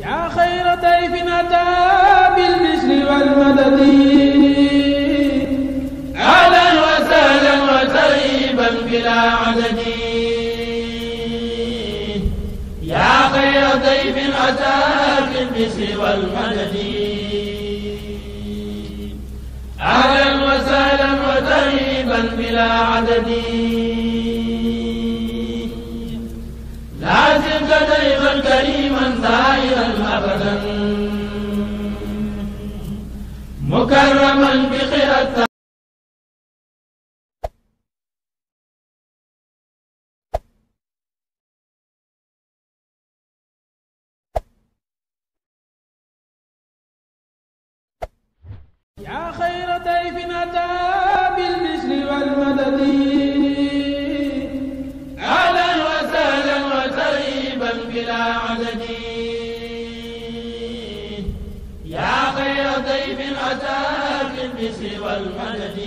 yaa xayra dayfin ataa bil bishri wal madadi ahlan wa sahlan wa tarhiban bilaa adadi yaa xayra dayfin ataa bil bishri wal madadi ahlan wa sahlan wa tarhiban bilaa adadi لازم ضيفا كريما زائرا ابدا مكرما بخيرة يا خير ضيف أتى بالبشر والمدد أهلا وسهلا وترحيبا بلا عدد يا خير ضيف أتى بالبشر والمدد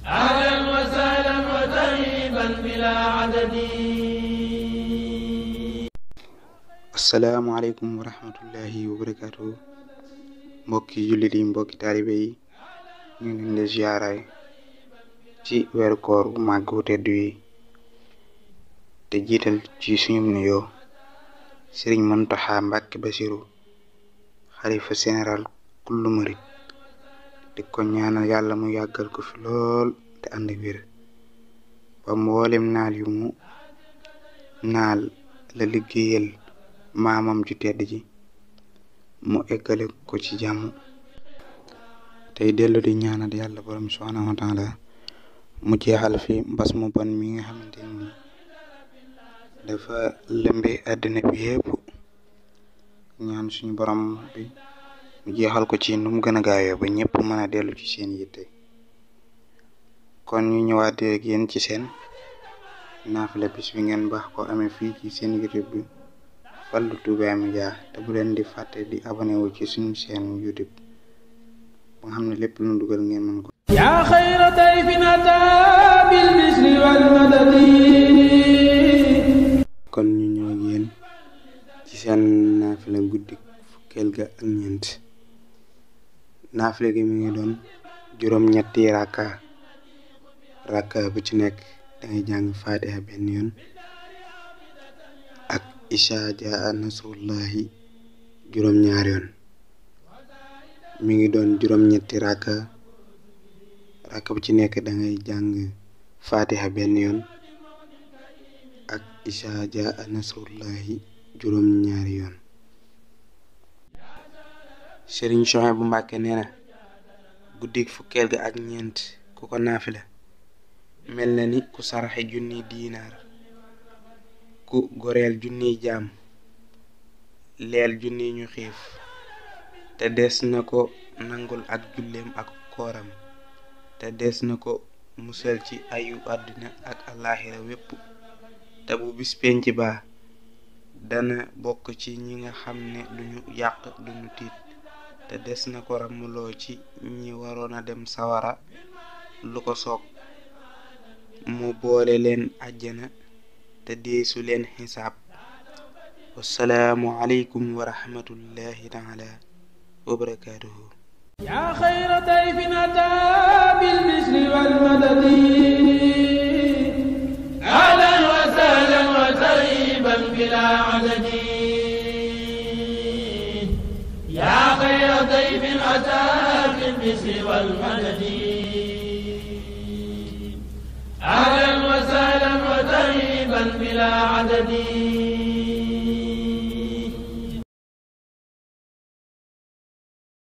أهلا وسهلا وترحيبا بلا عدد. asalaamaaleykum wa rahmatullahi wa barakaatu. Mbokki jullit yi, mbokki taalibe yi, ñu ngi leen di ziyaare ci weeru koor bu màgg wu tedd wi te jiital ci suñu nuyoo Sëriñ Muntaxa Mbàkke Basiru, xalifa général kullu murit, di ko ñaanal yàlla mu yàggal ko fi lool te ànd ak wér ba mboolem naal yu mu naal la liggéeyal maamam ju tedd ji mu eggale ko ci jàmm. tey dellu di ñaanal yàlla borom subhaanahu wa taala mu jeexal fi mbas mu bon mi nga xamante ni dafa lëmbe àddina bi yépp. ñaan suñu borom bi mu jeexal ko ci nu mu gën a gaawee ba ñëpp mën a dellu ci seen yitte. kon ñu ñëwaat ak yéen ci seen naafila bis bi ngeen baax ko amee fii ci seen YouTube bi Fallou Touba Média, te bu leen di fàtte di abonné wu ci suñu chaîne YouTube ba nga xam ne lépp lu ñu dugal ngeen mën ko. yaa xayra dayfin ataa bil bishri wal madadi. kon ñu ñëw ak yéen ci seen naafila guddi fukkeel ga ak ñeent. naafila gi mi ngi doon juróom-ñetti rakka bu ci nekk dangay jàng Fatiha benn yoon ak Isha jaa nasrullahi juróom-ñaari yoon. mi ngi doon juróom-ñetti rakka bu ci nekk dangay jàng Fatiha benn yoon ak Isha jaa nasrullahi juróom-ñaari yoon. Sëriñ Suhaybu Mbàkke nee na guddik fukkeel ga ak ñeent ku ko naafila mel na ni ku saraxe junniy diinaar, ku goreel junniy jaam, leel junniy ñu xiif, te des na ko nangul ak julleem ak kooram, te des na ko musal ci ayu àddina ak àllaaxira wépp, te bu bis penc ba dana bokk ci ñi nga xam ne duñu yàq duñu tiit, te des na ko ramuloo ci ñi waroon a dem sawara lu ko soog, mu boole leen àjjana te deesu leen xisaab. wassalaamu aleykum wa rahmatullahi taala wa barakaatuhu. yaa xayra dayfin ataa bil bishri wal madadi ahlan wa sahlan wa tarhiban bilaa adadi yaa xayra dayfin ataa bil bishri wal madadi ahlan wa sahlan wa tarhiban bilaa adadi